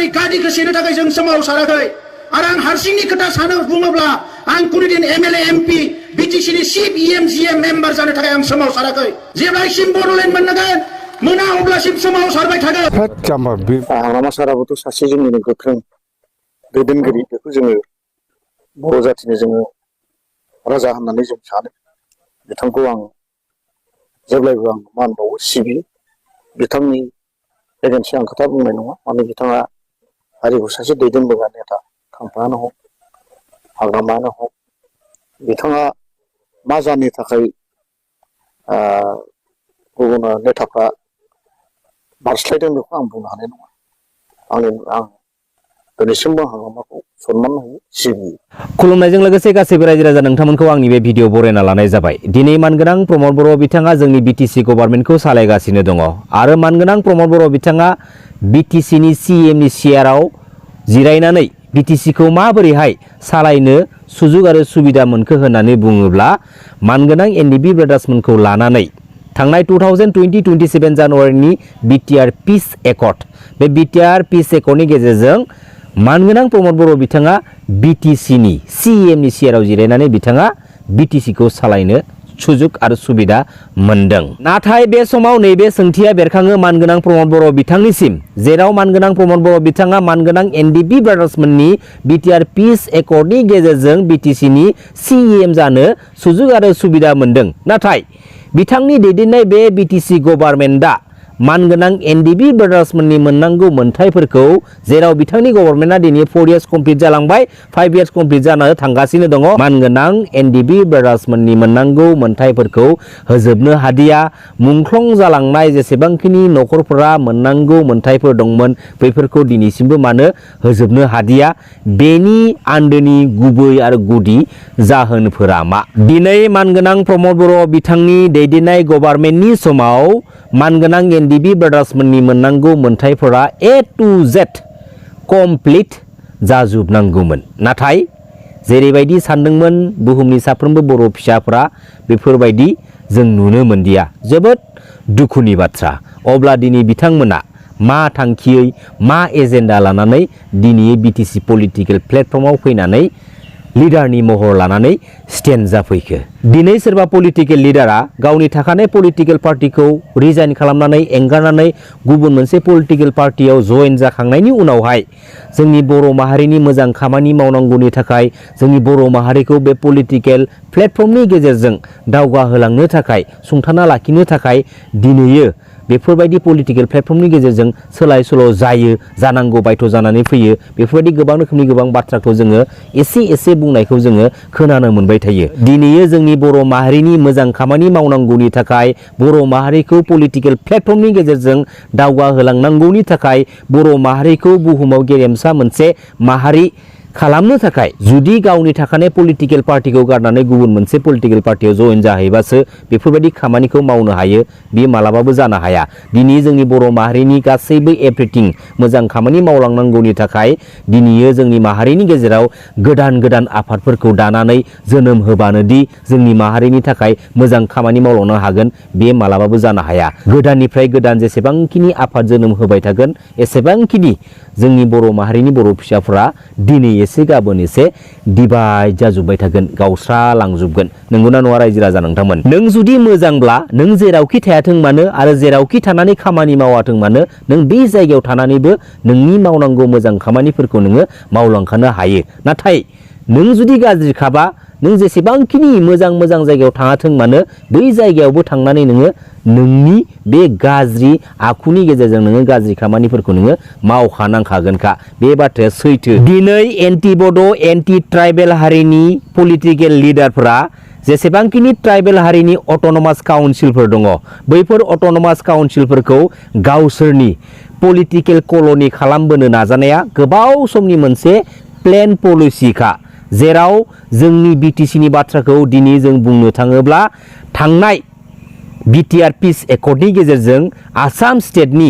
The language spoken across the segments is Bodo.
जोंनि गादिखौ सेनो थाखाय जों सोमावसाराखै आरो आं हारसिंनि खोथा सानो बुङोब्ला आं कुनुदिन एमएलए एमपि बिटिसिनि चिफ इएमजिएम मेम्बार जानो थाखाय आं सोमावसाराखै जेब्लासिम बड'लेण्ड मोनगोन मोना अब्लासिम सोमावसारबाय थागोन हाग्रामा साराबोथ' सासे जोंनिनो गोख्रों दैदेनगिरि बेखौ जोङो बर' जाथिनि जोङो राजा होननानै जों सानो बिथांखौ आं जेब्लायबो आं मान बावो सिबियो बिथांनि एगेन्सि आं खोथा बुंनाय नङा माने बिथाङा हारिखौ सासे दैदेनबोग्रा नेता खाम्फायानो हक हाग्रामायानो हक बिथाङा मा जानो थाखाय गुबुन नेताफ्रा बारस्लायदों बेखौ आं बुंनो हानाय नङा आं दिनैसिमबो हाग्रामाखौ सनमान होयो सिबियो खुलुमनायजों लोगोसे गासैबो रायजो राजा नोंथांमोनखौ आंनि बे भिडिअ बरायना लानाय जाबाय दिनै मानगोनां प्रमद बर' बिथाङा जोंनि बिटिसि गभर्नमेन्टखौ सालायगासिनो दङ आरो मानगोनां प्रमद बर' बिथाङा बिटिसिनि सिएमनि चेयाराव जिरायनानै बिटिसिखौ माबोरैहाय सालायनो सुजुग आरो सुबिदा मोनखो होननानै बुङोब्ला मानगोनां एनडिबि ब्रादार्समोनखौ लानानै थांनाय 2027 जानुवारिनि बिटिआर पिस एकर्ड बे बिटिआर पिस एकर्डनि गेजेरजों मानगोनां प्रमद बर' बिथाङा बिटिसिनि सिएमनि चेयाराव जिरायनानै बिथाङा बिटिसिखौ सालायनो सुजुग आरो सुबिदा मोनदों नाथाय बे समाव नैबे सोंथिया बेरखाङो मानगोनां प्रमद बर' बिथांनिसिम जेराव मानगोनां प्रमद बर' बिथाङा मानगोनां एनडिबि ब्रादार्समोननि बिटिआर पिस एकर्डनि गेजेरजों बिटिसिनि सिएम जानो सुजुग आरो सुबिदा मोनदों नाथाय बिथांनि दैदेननाय बे बिटिसि गभर्नमेन्टआ मानगोनां एनडिबि ब्रादार्समोननि मोननांगौ मोनथायफोरखौ जेराव बिथांनि गभर्नमेन्टआ दिनै 4 इयार्स कमप्लिट जालांबाय 5 इयार्स कमप्लिट जानानै थांगासिनो दङ मानगोनां एनडिबि ब्रादार्समोननि मोननांगौ मोनथायफोरखौ होजोबनो हादिया मुंख्लं जालांनाय जेसेबांखिनि न'खरफोरा मोननांगौ मोनथायफोर दंमोन बैफोरखौ दिनैसिमबो मानो होजोबनो हादिया बेनि आन्दोनि गुबै आरो गुदि जाहोनफोरा मा दिनै मानगोनां प्रमद बर' बिथांनि दैदेननाय गभर्नमेन्टनि समाव मानगोनां एनडिबि ब्रादार्समोननि मोननांगौ मोनथायफोरा ए टु जेड कमप्लिट जाजोबनांगौमोन नाथाय जेरैबायदि सानदोंमोन बुहुमनि साफ्रोमबो बर' फिसाफोरा बेफोरबायदि जों नुनो मोनदिया जोबोद दुखुनि बाथ्रा अब्ला दिनै बिथांमोना मा थांखियै मा एजेन्डा लानानै दिनै बिटिसि पलिटिकेल प्लेटफर्माव फैनानै लिडारनि महर लानानै स्टेन्ड जाफैखो दिनै सोरबा पलिटिकेल लिडारा गावनि थाखानाय पलिटिकेल पार्टिखौ रिजाइन खालामनानै एंगारनानै गुबुन मोनसे पलिटिकेल पार्टियाव जइन जाखांनायनि उनावहाय जोंनि बर' माहारिनि मोजां खामानि मावनांगौनि थाखाय जोंनि बर' माहारिखौ बे पलिटिकेल प्लेटफर्मनि गेजेरजों दावगाहोलांनो थाखाय सुंथाना लाखिनो थाखाय दिनैयो बेफोरबायदि पलिटिकेल प्लेटफर्मनि गेजेरजों सोलाय सोल' जायो जानांगौ बायथ' जानानै फैयो बेफोरबायदि गोबां रोखोमनि गोबां बाथ्राखौ जोङो एसे बुंनायखौ जोङो खोनानो मोनबाय थायो दिनैयो जोंनि बर' माहारिनि मोजां खामानि मावनांगौनि थाखाय बर' माहारिखौ पलिटिकेल प्लेटफर्मनि गेजेरजों दावगाहोलांनांगौनि थाखाय बर' माहारिखौ बुहुमाव गेरेमसा मोनसे माहारि खालामनो थाखाय जुदि गावनि थाखानाय पलिटिकेल पार्टिखौ गारनानै गुबुन मोनसे पलिटिकेल पार्टियाव जइन जाहैबासो बेफोरबायदि खामानिखौ मावनो हायो बे मालाबाबो जानो हाया दिनै जोंनि बर' माहारिनि गासैबो एभ्रिथिं मोजां खामानि मावलांनांगौनि थाखाय दिनैयो जोंनि माहारिनि गेजेराव गोदान आफादफोरखौ दानानै जोनोम होबानो दि जोंनि माहारिनि थाखाय मोजां खामानि मावलांनो हागोन बे मालाबाबो जानो हाया गोदाननिफ्राय गोदान जेसेबांखिनि आफाद जोनोम होबाय थागोन एसेबांखिनि जोंनि बर' माहारिनि बर' फिसाफोरा दिनै एसे गाबोन एसे डिभाइड जाजोब्बाय थागोन गावस्रालांजोबगोन नंगौना नङा रायजो राजा नोंथांमोन नों जुदि मोजांब्ला नों जेरावखि थायाथों मानो आरो जेरावखि थानानै खामानि मावाथों मानो नों बे जायगायाव थानानैबो नोंनि मावनांगौ मोजां खामानिफोरखौ नोङो मावलांखानो हायो नाथाय नों जुदि गाज्रिखाबा नों जेसेबांखिनि मोजां जायगायाव थाङाथों मानो बै जायगायावबो थांनानै नोङो नोंनि बे गाज्रि आखुनि गेजेरजों नोङो गाज्रि खामानिफोरखौ नोङो मावखानांखागोनखा बे बाथ्राया सैथो दिनै एन्टि बड' एन्टि ट्राइबेल हारिनि पलिटिकेल लिडारफोरा जेसेबांखिनि ट्राइबेल हारिनि अट'नमास काउन्सिलफोर दङ बैफोर अट'नमास काउन्सिलफोरखौ गावसोरनि पलिटिकेल कल'नि खालामबोनो नाजानाया गोबाव समनि मोनसे प्लेन पलिसिखा जेराव जोंनि बिटिसिनि बाथ्राखौ दिनै जों बुंनो थाङोब्ला थांनाय बिटिआर पिस एकर्डनि गेजेरजों आसाम स्टेटनि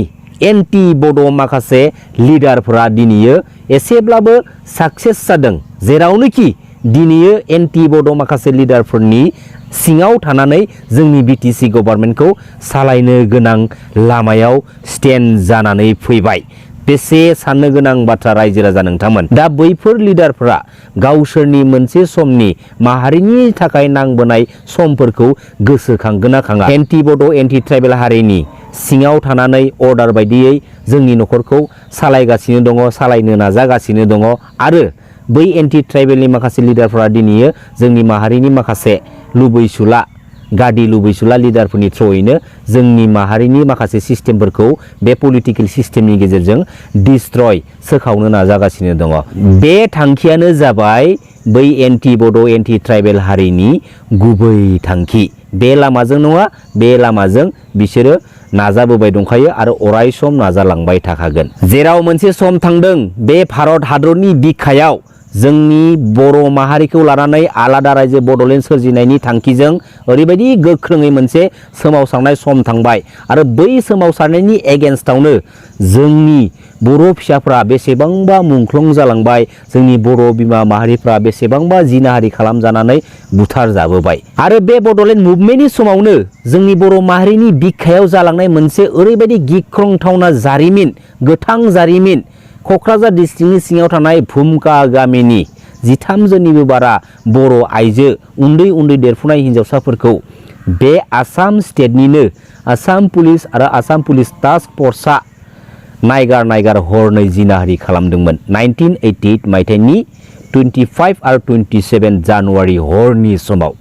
एन्टि बड' माखासे लिडारफोरा दिनैयो एसेब्लाबो साक्सेस जादों जेरावनोखि दिनैयो एन्टि बड' माखासे लिडारफोरनि सिङाव थानानै जोंनि बिटिसि गभर्नमेन्टखौ सालायनो गोनां लामायाव स्टेन्ड जानानै फैबाय बेसे साननो गोनां बाथ्रा रायजो राजा नोंथांमोन। दा बैफोर लिडारफोरा गावसोरनि मोनसे समनि माहारिनि थाखाय नांबोनाय समफोरखौ गोसोखांगोना खाङा। एन्टि बड' एन्टि ट्राइबेल हारिनि सिङाव थानानै अर्डार बायदियै जोंनि न'खरखौ सालायगासिनो दङ, सालायनो नाजागासिनो दङ आरो बै एन्टि ट्राइबेलनि माखासे लिडारफोरा दिनैयो जोंनि माहारिनि माखासे लुबैसुला गादि लुबैसुला लिडारफोरनि थ्रयैनो जोंनि माहारिनि माखासे सिस्टेमफोरखौ बे पलिटिकेल सिस्टेमनि गेजेरजों डिस्ट्रय सोखावनो नाजागासिनो दङ। बे थांखियानो जाबाय बै एन्टि बड' एन्टि ट्राइबेल हारिनि गुबै थांखि। बे लामाजों नङा, बे लामाजों बिसोरो नाजाबोबाय दंखायो आरो अराय सम नाजालांबाय थाखागोन। जेराव मोनसे सम थांदों बे भारत हादरनि बिखायाव जोंनि बर' माहारिखौ लानानै आलादा रायजो बड'लेण्ड सोरजिनायनि थांखिजों ओरैबायदि गोख्रोङै मोनसे सोमावसारनाय सम थांबाय आरो बै सोमावसारनायनि एगेन्स्टआवनो जोंनि बर' फिसाफ्रा बेसेबांबा मुंख्लं जालांबाय, जोंनि बर' बिमा माहारिफ्रा बेसेबांबा जिनाहारि खालामजानानै बुथार जाबोबाय आरो बे बड'लेण्ड मुभमेन्टनि समावनो जोंनि बर' माहारिनि बिखायाव जालांनाय मोनसे ओरैबायदि गिख्रंथावना जारिमिन, गोथां जारिमिन, क'क्राझार डिस्ट्रिक्टनि सिङाव थानाय भुमका गामिनि 13 जननिबो बारा बर' आइजो उन्दै उन्दै देरफुनाय हिन्जावसाफोरखौ बे आसाम स्टेटनिनो आसाम पुलिस आरो आसाम पुलिस टास्क फर्सआ नायगार हरनै जिनाहारि खालामदोंमोन। 1988 मायथाइनि 25 आरो 27 जानुवारि हरनि समाव।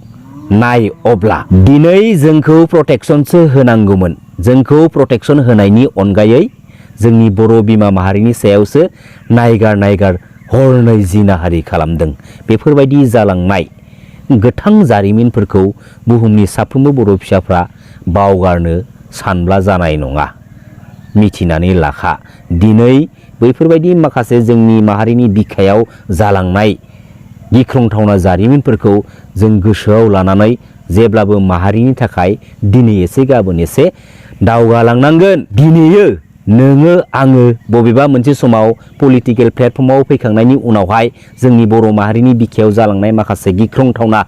नाय अब्ला दिनै जोंखौ प्रटेक्शनसो होनांगौमोन। जोंखौ प्रटेक्शन होनायनि अनगायै जोंनि बर' बिमा माहारिनि सायावसो नायगार हरनै जिनाहारि खालामदों। बेफोरबायदि जालांनाय गोथां जारिमिनफोरखौ बुहुमनि साफ्रोमबो बर' फिसाफ्रा बावगारनो सानब्ला जानाय नङा। मिथिनानै लाखा, दिनै बैफोरबायदि माखासे जोंनि माहारिनि बिखायाव जालांनाय गिख्रंथावना जारिमिनफोरखौ जों गोसोआव लानानै जेब्लाबो माहारिनि थाखाय दिनै एसे गाबोन एसे दावगालांनांगोन। दिनैयो नोङो आङो बबेबा मोनसे समाव पलिटिकेल प्लेटफर्माव फैखांनायनि उनावहाय जोंनि बर' माहारिनि बिखायाव जालांनाय माखासे गिख्रंथावना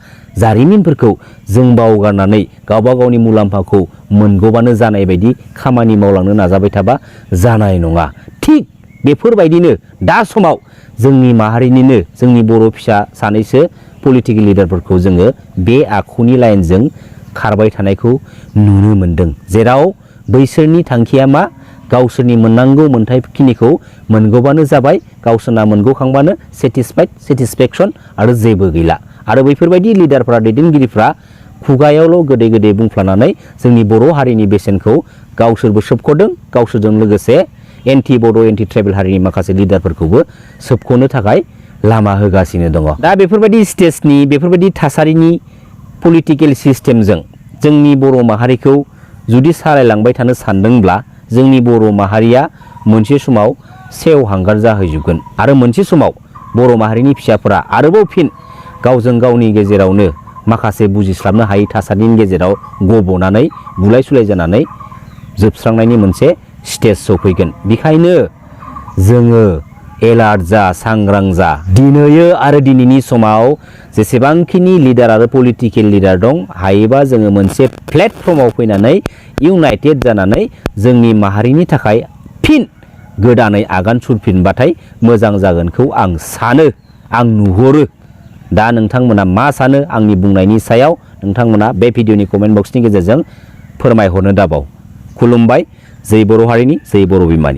जारिमिनफोरखौ जों बावगारनानै गावबा गावनि मुलाम्फाखौ मोनगौबानो जानाय बायदि खामानि मावलांनो नाजाबाय थाबा जानाय नङा। थिग बेफोरबायदिनो दा समाव जोंनि माहारिनिनो जोंनि बर' फिसा सानैसो पलिटिकेल लिडारफोरखौ जोङो बे आखुनि लाइनजों खारबाय थानायखौ नुनो मोनदों। जेराव बैसोरनि थांखिया मा? गावसोरनि मोननांगौ मोनथायखिनिखौ मोनगौबानो जाबाय, गावसोरना मोनगौखांबानो सेटिसफेक्शन आरो जेबो गैला। आरो बैफोरबायदि लिडारफ्रा दैदेनगिरिफ्रा खुगायावल' गोदै गोदै बुंफ्लानानै जोंनि बर' हारिनि बेसेनखौ गावसोरबो सोबख'दों, गावसोरजों लोगोसे एन्टि बड' एन्टि ट्राइबेल हारिनि माखासे लिडारफोरखौबो सोबख'नो थाखाय लामा होगासिनो दङ। दा बेफोरबायदि स्टेजनि बेफोरबायदि थासारिनि पलिटिकेल सिस्टेमजों जोंनि बर' माहारिखौ जुदि सालायलांबाय थानो सानदोंब्ला जोंनि बर' माहारिया मोनसे समाव सेवहांगार जाहैजोबगोन आरो मोनसे समाव बर' माहारिनि फिसाफोरा आरोबाव फिन गावजों गावनि गेजेरावनो माखासे बुजिस्लाबनो हायै थासारिनि गेजेराव गब'नानै बुलाय सुलाय जानानै जोबस्रांनायनि मोनसे स्टेज सफैगोन। बेखायनो जोङो एलार्ट जा, सांग्रां जा। दिनैयो आरो दिनैनि समाव जेसेबांखिनि लिडार आरो पलिटिकेल लिडार दं, हायोबा जोङो मोनसे प्लेटफर्माव फैनानै इउनाइटेड जानानै जोंनि माहारिनि थाखाय फिन गोदानै आगान सुरफिनबाथाय मोजां जागोनखौ आं सानो, आं नुहुरो। दा नोंथांमोना मा सानो आंनि बुंनायनि सायाव नोंथांमोना बे भिडिअनि कमेन्ट बक्सनि गेजेरजों फोरमायहरनो दाबाव। खुलुमबाय। जै बर' हारिनि, जै बर' बिमानि।